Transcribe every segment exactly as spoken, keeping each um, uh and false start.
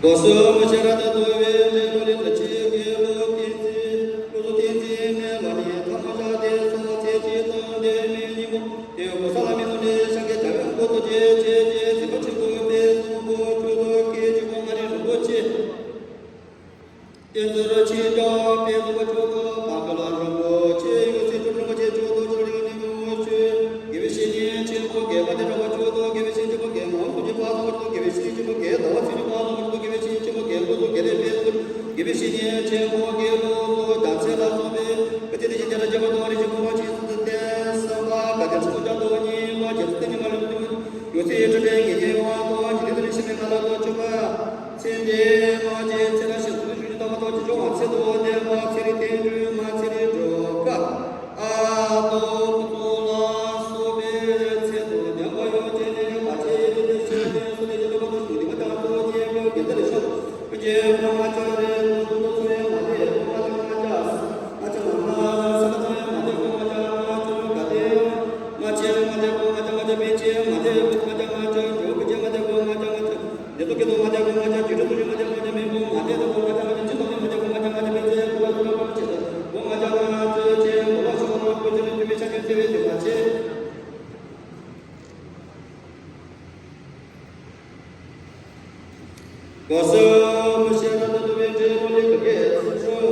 སྒོ་གསུམ་ཤེས་རབ་ཏུ་འདུལ་བའི་འབྲས་བུ་ལས། ད་ཅི་དགེ་སློང་བསྟན་འཛིན། སློབ་གསོ་བསྟན་འཛིན་མའི་ལག་ནས་ཐལ་མོ་སྦྱར་ཏེ་སོ་ཚེ་གཅིག་དང་ལྡན་མའི་སྙིང་པོ་དེ་གོ་ས་ལ་མི་ནུ་ནས་ཤཱཀྱ་རྒྱ་གར་མགོ་ཏུ་རྗེས་བྱས་ཏེ་གཟིགས་པ་ཆེན་པོའི་དཔལ་གསུང་པོ་མཆོག་ཏུ་སྐད་ཅིག་པོ་མངའ་རིས་རིན་པོ་ཆེ། བསྟན་འཛིན་ཆོས་རྒྱལ་དཔལ་བཟང་པོ་མཆོག་དང་བར་དཀར་ལ་རིན་པོ་ཆེ་ཡོད་སྲིད་དུ་རིན་པོ་ཆེ་མཆོག་ཏུ་ཆོས་རིག་གནས་ཀྱི་དབང་ཞུས། དགེ་བའི་བཤེས་གཉེན་ཆེན་པོ་དགེ་བ་དེ་གྲགས་པ་མཆོག་དང་དགེ་བའི་བཤེས་གཉེན་ཆེན་པོ་དགེ་ངག་སོགས་ཀྱི་དཔལ་བཟང་པོ་མཆོག་དང་དགེ་བའི་བཤེས་གཉེན་ཆེན་པོ་དགེ་ཟླ་བ་ཚེས་ཀྱི་དཔལ་བཟང་པོ་མཆོག་དང་དགེ་བའི་བཤེས་གཉེན་ཆེན་པོ་དགེ་བློ་སོགས་དགེ་ལེགས་དཔལ་མཆོག་དགེ་བའི་བཤེས་གཉེན་ཆེན་པོ་དགེ་སློང་སོགས་རྒྱལ་སྲས་ལ་སོགས་པའི་བཀའ་དྲིན་ལས་བྱིན་གྱིས་བརླབས་པ་རིན་ཆེན་གོ་འཕང་ཇི་སྲིད་དུ་བརྟན་གསུམ་པ་དགའ་ལྡན་ཕྲིན་ལས་རྒྱ་མཚོ་གཉིས་པ་རྒྱལ་སྲས་བསྟན་གཉིས་མ་ལུས་ཡོད་ཚད་ཡོད་ཚད་ཡོད་ཚད་ཡོད་ཚད་ཡོད་ཚད་ཡོད་ཚད་ཡོད་ཚད་ཚེ་འདིའི་སྔ་ལ་ལོ་བཅུ་པ། ཚེ་འདིའི་སྔ་ཕྱི་ཚེ་རབས་ཕྱི་ཚུལ་ཞུ་རྒྱུ་དང་མ་གཏོགས་ཀྱི་འབྱུང་བ་ཚེ་དང་ལྡན་པ་ཚེ་རིང་བརྟན་སྒྲོལ་མ་ཚེ་རིང་སྒྲོལ་དཀར། ཨ་ཏོ་ཀུ་ཏོ་ལ་སོགས་པའི་ཚེ་དང་ལྡན་པ་ཡོངས་ཀྱི་གནས་སྐབས་ཕྱི་ཡི་ལུས་ལྡན་ཤེས་ལྡན་སོགས་ལས་ཀྱི་ལོ་མ་དང་གཞུང་འདི་མ་དང་གཙོ་བོ་རྒྱལ་པོ་རྒྱལ་མཚན་ལ་ཤོག་ཀུན་མཁྱེན་པདྨ་ཨཱ་ཙརྱ་རེད། ལོ་ཏོག་ལོ་ཚོ་ཡང་མ་ལས་ལོ་མ་ལ་ང་ཅག་ང་ཅག་ལ་ང་ས་ཀ་ཚོ་ཡང་མ་ལས་ལོ་ང་ཅག་ང་ཅག་ལ་ག་དེ་ཡང་། མ་ཆེན་མ་དེ་ཁོ་མ་ཆེན་མ་དེ་པེ་ཆེན་མ་དེ་ཁོ་མ་ཆེན་མ་ཆེན་ཇོ་པེ་ཆེན་མ་དེ་ཁོ་མ་ཆེན་མ་ཆེན་དེ་ཚོ་ཀེ་ཏོ་མ་དེ་ཁོ་མ་ཆེན་ཇུ་ཏེ་ཏུ་ཇུ་མ་དེ་ཁོ་མ་ཆེན་མེ་ཁོ་མ་དེ་དེ་ཁོ་མ་ཆེན་མ་ཆེན་ཅི་ཏོ་མེ་མ་དེ་ཁོ་མ་ཆེན་མ་དེ་པེ་ཆེན་ཁོ་ལ་ཁོ་ལ་ཁོ་ཆེ་ཁོ་མ་ཆེན་མ་ཆེན་ཆེ་ཁོ་ལ་ཁོ་ཆེན་ཁོ་ཆེན་ཆེ་ཆེ་ཆེ། སྒོ་གསུམ་ཤེས་རབ་ཏུ་འདུལ་བའི་འབྲས་བུ་ལས་ཀུན་དགའི་ཚུལ་ཁྲིམས།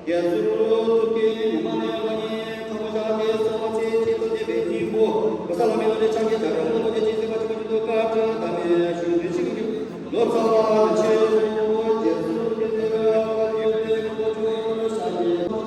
དགེ་ཚུལ་ཐུགས་ཀྱི་ཉི་མ་ནས་ལ་ཉིན་ཁ་བ་ཞག་གི་སོ་ཚེ་གཅིག་ཏུ་བསྡད་པའི་སྙིང་པོ། གོ་ས་ལ་མི་ལོ་ནས་ཕྱག་གི་བྱ་བྲལ་མོ་ལོ་ནས་ཅི་ཟེར་བ་ཅི་བ་ཅི་ཏུ་དཀར་སྤྲོས་དམ་པའི་གཞུང་འདི་ཞིག་གི་ལོ་ཙཱ་བ་ཆེ་སོ་དགེ་ཚུལ་གྱི་ཚེ་རབས་ཡོད་པའི་གོ་ཆོད་ཕྱག་གི་